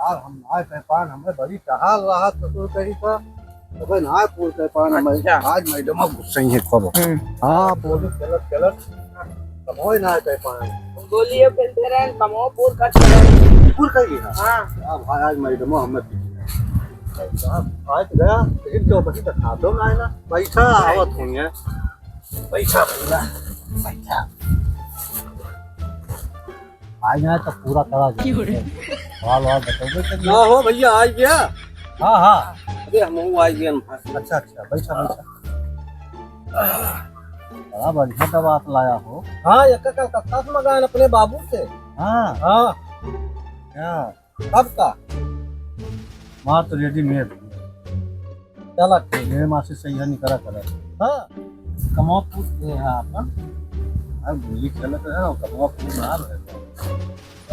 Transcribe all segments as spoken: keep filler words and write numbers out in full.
यार, हम नाय कह पान, हमें बड़ी टहल रहा ससुर कही का, तो भाई नाय पूर कह पान, हमें अच्छा। आज मैडम अब गुस्सा ही है खूब। हम्म। हाँ, पूर चलत चलत, कमोय नाय कह पान। गोलियों खेलते रहे, कमो पूर करते रहे। पूर कर गया? हाँ। अब भाई आज मैडम हमें पीछे। आज गया, लेकिन क्यों बची तो खा दो ना, ना। बैठा आवत होंगे। बैठा, बैठा। आज ना तो पूरा करा दे। क्यों रे? सवाल वाल बताओगे तो ना हो भैया, आ गया। हाँ, हाँ। अरे हम आ गए। अच्छा, अच्छा, बैठा, बैठा। बड़ा बढ़िया दवात लाया हो। हाँ, एक कलकत्ता से मंगाया अपने बाबू से। हाँ। हाँ। क्या? कब का? मार तो रेडीमेड। चला ठीक। मेरे माँ से सही है, निकला करा। हाँ। कमवा पूछ दे, हाँ, अपन। हाँ, गोली खेलत है, और कमवा पूछ ना रहे।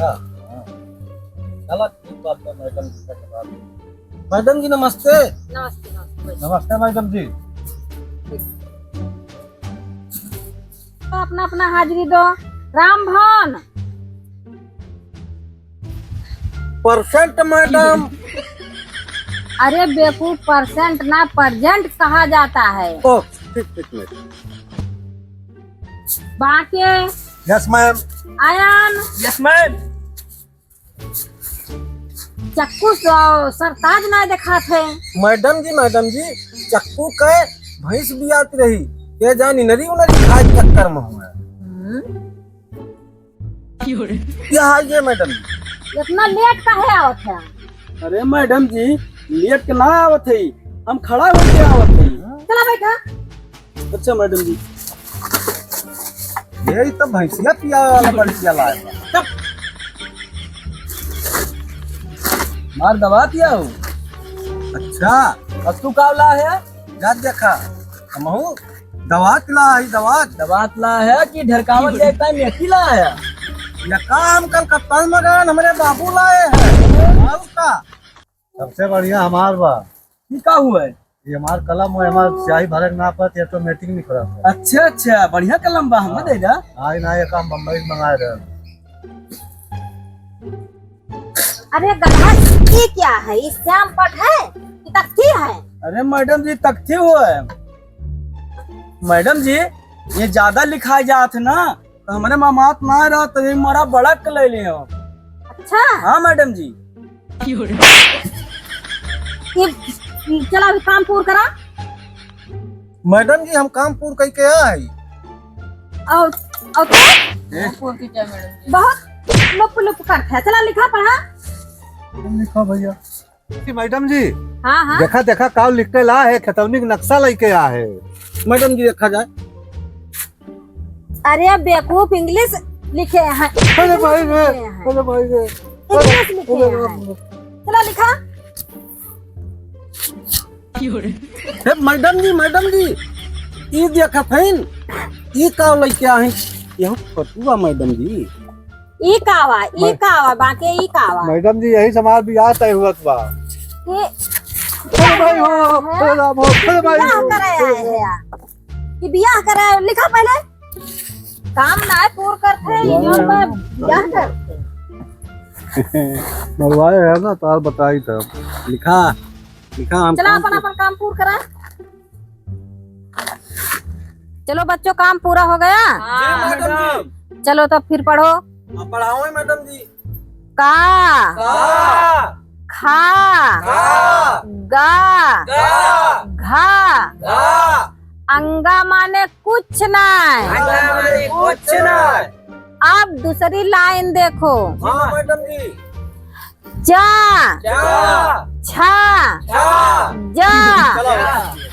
हाँ, हाँ। चला ठीक, बात कर, मैडम जी से करा दे। मैडम जी, नमस्ते। नमस्ते, नमस्ते। नमस्ते, मैडम जी। तो अपना, अपना हाजिरी दो। रामभवन। Percent madam. अरे बेवकूफ, परसेंट ना, परजेंट कहा जाता है। ओह, ठीक, ठीक मैडम। बाके। Yes ma'am. Ion. Yes ma'am. चक्कू स-, सरताज ना देखात है। मैडम जी, मैडम जी, चक्कू के भैंस बियात रही, ये जानी नरी उनरी खाए चक्कर में हुआ। हम्म। क्या है ये मैडम? इतना लेट काहे आवत है? अरे मैडम जी, लेट के ना आवत है, हम खड़ा होके आवत है। चला बैठा। अच्छा मैडम जी। यही तो भैंसिया पिया वाला बड़ी पिया लाए बा। मार दवा पिया हो। अच्छा। और तू का ला है? जा देखा। हमहू दवात ला है, दवात। दवात ला है कि ढरकावल जाए का मेथी ला है? ये काम कलकत्ता में गए, हमारे बाबू लाए हैं। और का? सबसे बढ़िया हमार बा। ई का हुआ है? ये हमार कलम है, हमार स्याही भरे के ना पड़त, ये तो मेटिंग नहीं करत है। अच्छा, अच्छा, बढ़िया कलम बा, हमें हाँ। दे जा। हाँ, ना, ये काम बम्बई से मंगाए रहे। अरे गधा, ये क्या है? ये श्याम पट है कि तख्ती है? अरे मैडम जी, तख्ती हो है। मैडम जी, ये ज्यादा लिखाई जात है ना, तो हमरे मामात ना रहा, तो ये मरा बड़ा के ले लियो। अच्छा। हाँ मैडम जी। ये, चला अभी काम पूर करा। मैडम जी, हम काम पूर कई के आए। और, और तो? हैं? काम पूर की क्या मैडम जी? बहुत लुप लुप करत है। चला लिखा पढ़ा। तुम लिखो भैया। जी, मैडम जी। हाँ, हाँ। देखा, देखा, का लिख के ला है, खेतौनी के नक्शा लेके आ है। मैडम जी, देखा जाए। अरे बेवकूफ, इंग्लिश लिखे हैं। अरे भाई रे, लिखे हैं। अरे भाई रे। इंग्लिश लिखे अरे हैं। बाप रे। चला लिखा। हे मैडम जी, मैडम जी, ई देखत हईन, ई का लेके आ है? यह फोटुआ मैडम जी। ई का बा, ई मैं का बा, बाके ई का बा? मैडम जी, यही से हमार बियाह तय हुआ बा। ये अरे भाई हो, अरे राम हो, अरे भाई बियाह हो। करे आए हैं यार। कि बियाह करे, लिखा पहले। काम ना है, पूर करते हैं, ये जौन बा, बियाह करते हैं। मरवाए है ना, तार बताई था। लिखा, लिखा हम चला काम अपन, कर- अपन काम पूर करा। चलो बच्चों, काम पूरा हो गया। जी मैडम जी। चलो तो फिर पढ़ो। हाँ, पढ़ाओ मैडम जी। का। का। खा। खा। गा। गा। घा। घा। अंगा माने कुछ नाय। अंगा माने कुछ नाय। अब दूसरी लाइन देखो। हाँ मैडम जी। चा। चा। छा। छा। जा। चलो।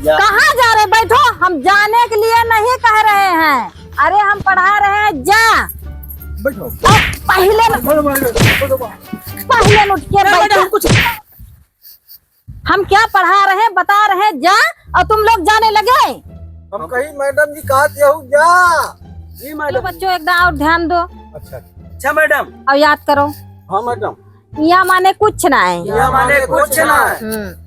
जा। कहाँ जा रहे? बैठो, हम जाने के लिए नहीं कह रहे हैं। अरे हम पढ़ा रहे हैं जा। बैठो। अब पहले न-, बैठो, बैठो, बैठो, बैठो। पहले न उठ के बैठो, बैठो। कुछ हम क्या पढ़ा रहे हैं, बता रहे हैं जा, और तुम लोग जाने लगे। हम कही मैडम जी कहा यहू जा। जी चलो मैडम। बच्चों, एक दाव और ध्यान दो। अच्छा। अच्छा मैडम। और याद करो। हाँ मैडम। या माने कुछ ना है। या माने कुछ ना है। हम्म।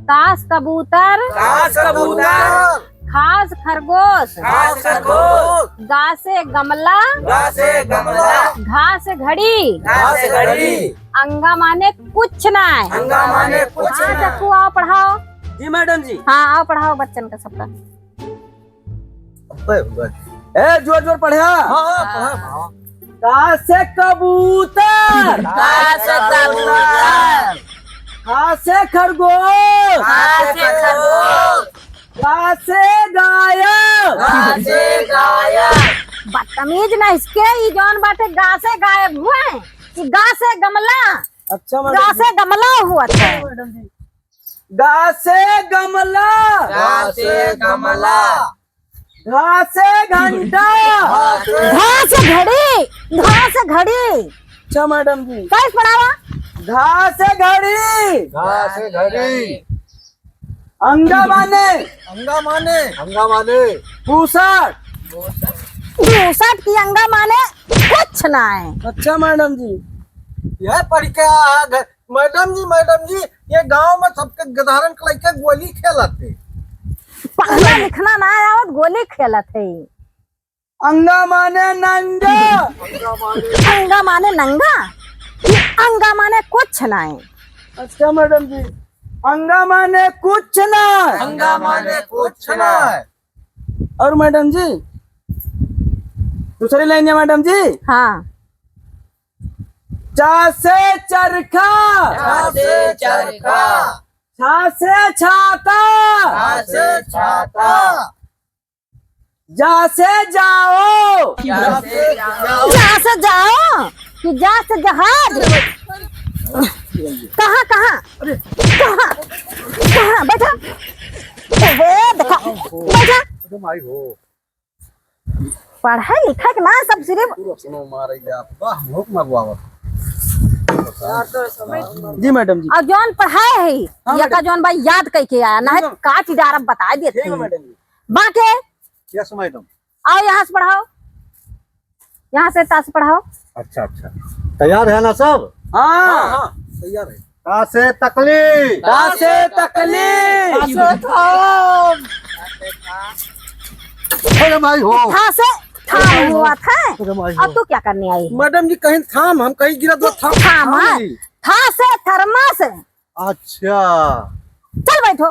कास कबूतर। कास कबूतर। घास खरगोश। घास खरगोश। गा से गमला। गा से गमला। घा से घड़ी। घा से घड़ी। अंगा माने कुछ नाय। अंगा माने कुछ हाँ, नाय। चक्कू, आओ पढ़ाओ। जी मैडम जी। हाँ, आओ पढ़ाओ बच्चन का सबका। अबे हुआ। ए, जोर जोर पढ़्या। हाँ, हाँ, पढ़ा, पढ़ा। का से कबूतर। का से कबूतर। खा से खरगोश। खा से खरगोश। गा से गायब। गा से गायब। बदतमीज न इसके, ई जौन बाटे गा से गायब हुए, ई गा से गमला। अच्छा मैडम गा जी। से गमला हुआ था। मैडम जी। गा से गमला। गा से गमला। घा से घंटा। घा से घा से घड़ी। घा से घड़ी। अच्छा मैडम जी। कैसे पढ़ावा? घा से घड़ी। घा से घड़ी। अंगा माने। अंगा माने। अंगा माने। पूसट। पूसट की अंगा माने कुछ नाय। अच्छा मैडम जी। यह पढ़ के आया घर, मैडम जी, मैडम जी, ये गांव में सबके गधारन के लइके गोली खेलत है। पढ़ना लिखना ना आवत, गोली खेलत है। अंगा माने नंगा। अंगा माने नंगा? अंगा माने कुछ नाय। अच्छा मैडम जी, अंगा माने कुछ ना। अंगा माने कुछ ना। और मैडम जी, दूसरी लाइन है मैडम जी। हाँ। चा से चरखा। चा से चरखा। छा से छाता। छा से छाता। जा से जाओ। जा से जाओ। जा से जाओ कि जा से जहाज? कहाँ, कहाँ? कहाँ? कहाँ? बैठा। ओहे, देखा। बैठा। अरे माई हो। पढ़े लिखे के ना सब सिर्फ। पूरा सुनो मारे जा, वाह, भूख मगवावत। जी मैडम जी। और जौन पढ़ाए है, हाँ या का मैडम। जौन भाई याद कइके आया, ना है ठीक है। काट डारब, बता देते ठीक है हैं। मैडम जी। बाके। Yes madam. आओ यहाँ से पढ़ाओ, यहाँ से ता से पढ़ाओ। अच्छा, अच्छा, तैयार है ना सब? हाँ। हाँ, हाँ, तैयार है। ता से तकली। ता से तकली। ता से थाम। अरे माई हो। था से थाम अरे माई हो। हुआ था। अरे माई हो। अब तू क्या करने आई है? मैडम जी कहीं थाम, हम कहीं गिरा दो थाम। थाम, हाँ। था से थर्मस। अच्छा। चल बैठो।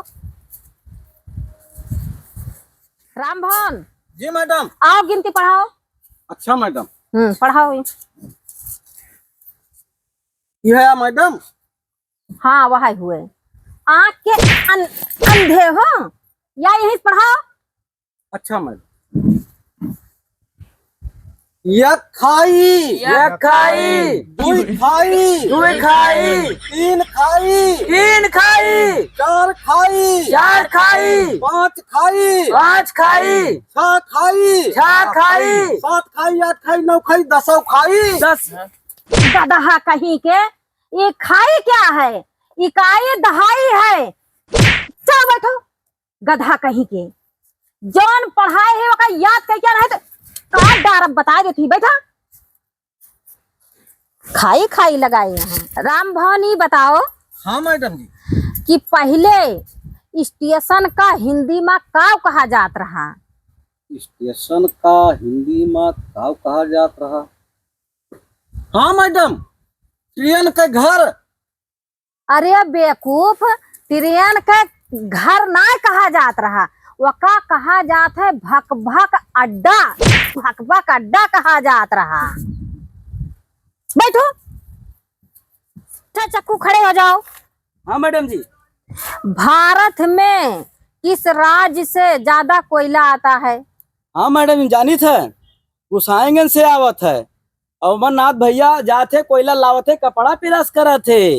रामभवन। जी मैडम। आओ गिनती पढ़ाओ। अच्छा मैडम। हम्म, पढ़ाओ ये। ये है मैडम। हाँ, वही हुए। आँख के अन-, अंधे हो? या यहीं से पढ़ाओ। अच्छा मैडम। एक खाई। एक खाई। दुई खाई। दुई खाई। तीन खाई। तीन खाई। चार खाई। चार खाई। पाँच खाई। पाँच खाई। छह खाई। छह खाई। सात खाई, आठ खाई, नौ खाई, दसौ खाई। दस। गदहा कहीं के, ये खाई क्या है? इकाई दहाई है। चलो बैठो, गदहा कहीं के। जौन पढ़ाए है, ओका याद कइके रहे तो काट डारब, बता देती। बैठा। खाई खाई लगाए हैं। राम भवन, ई बताओ हाँ मैडम जी। कि पहिले स्टेशन का हिंदी मा काव कहा जात रहा? स्टेशन का हिंदी मा काव कहा जात रहा? हाँ मैडम, ट्रेन के घर। अरे बेवकूफ, ट्रेन के घर ना कहा जात रहा, ओका कहा जात है भक भक अड्डा, भक भक अड्डा कहा जात रहा। बैठो, अच्छा चक्कू खड़े हो जाओ। हाँ मैडम जी। भारत में किस राज्य से ज्यादा कोयला आता है? हाँ मैडम, जानित है, गोसाईगंज से आवत है। अमरनाथ भैया जात है, कोयला लावत है, कपड़ा press करत है।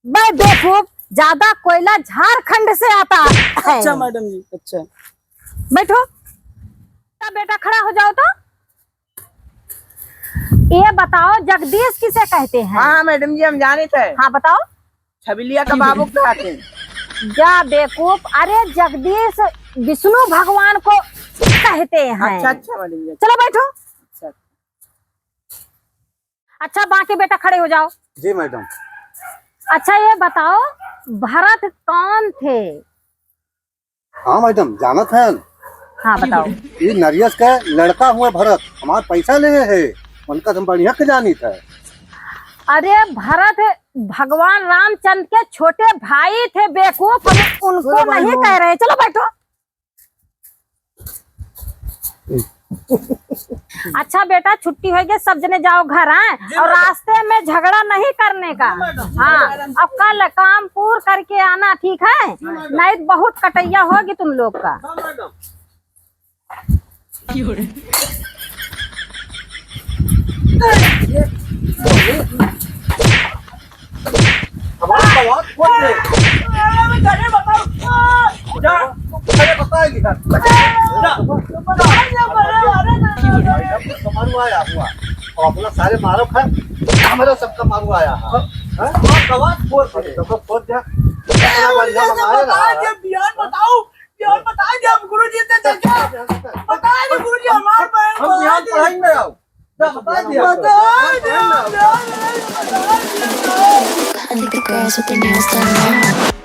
बे बेवकूफ, ज्यादा कोयला झारखंड से आता है। अच्छा मैडम जी, अच्छा। बैठो। तब बेटा खड़ा हो जाओ तो। ये बताओ, जगदीश किसे कहते हैं? हाँ मैडम जी, हम जानित है। हाँ बताओ। छबिलिया का बाबू कहते हैं। जा बेवकूफ, अरे जगदीश विष्णु भगवान को कहते हैं। अच्छा, अच्छा मैडम जी। चलो बैठो। अच्छा। अच्छा, बाकी बेटा खड़े हो जाओ। जी मैडम। अच्छा, ये बताओ, भरत कौन थे? हाँ मैडम, जानत हैं, हाँ, बताओ। ये नरेश का लड़का हुआ भरत, हमार पैसा लेहे है, उनका तुम बढ़िया के जानी था। अरे भरत भगवान रामचंद्र के छोटे भाई थे, बेवकूफ, हम उनको नहीं कह रहे। चलो बैठो। अच्छा बेटा, छुट्टी होइ गई, सब जने जाओ घर, हैं? और रास्ते में झगड़ा नहीं करने का। हाँ, और कल काम पूर करके आना, ठीक है? नहीं तो बहुत कटैया होगी तुम लोग का। हमार सवाल खोल दे। जा, अरे बताएगी ना। जा। कमारू आया हुआ। और अपना सारे मारो खा, हमारा सबका मारू आया है। हाँ? हमार सवाल खोल दे। सबका खोल दे। बता दे, बिहान बताओ। यार, बता दे, हम गुरुजी से देखे। बता दे, गुरुजी, हमार बहन हम को बिहान आज पढ़ाई में आओ। जा, बता दे। बता दे, बता दे, बता दे। I think the girls with their nails done now.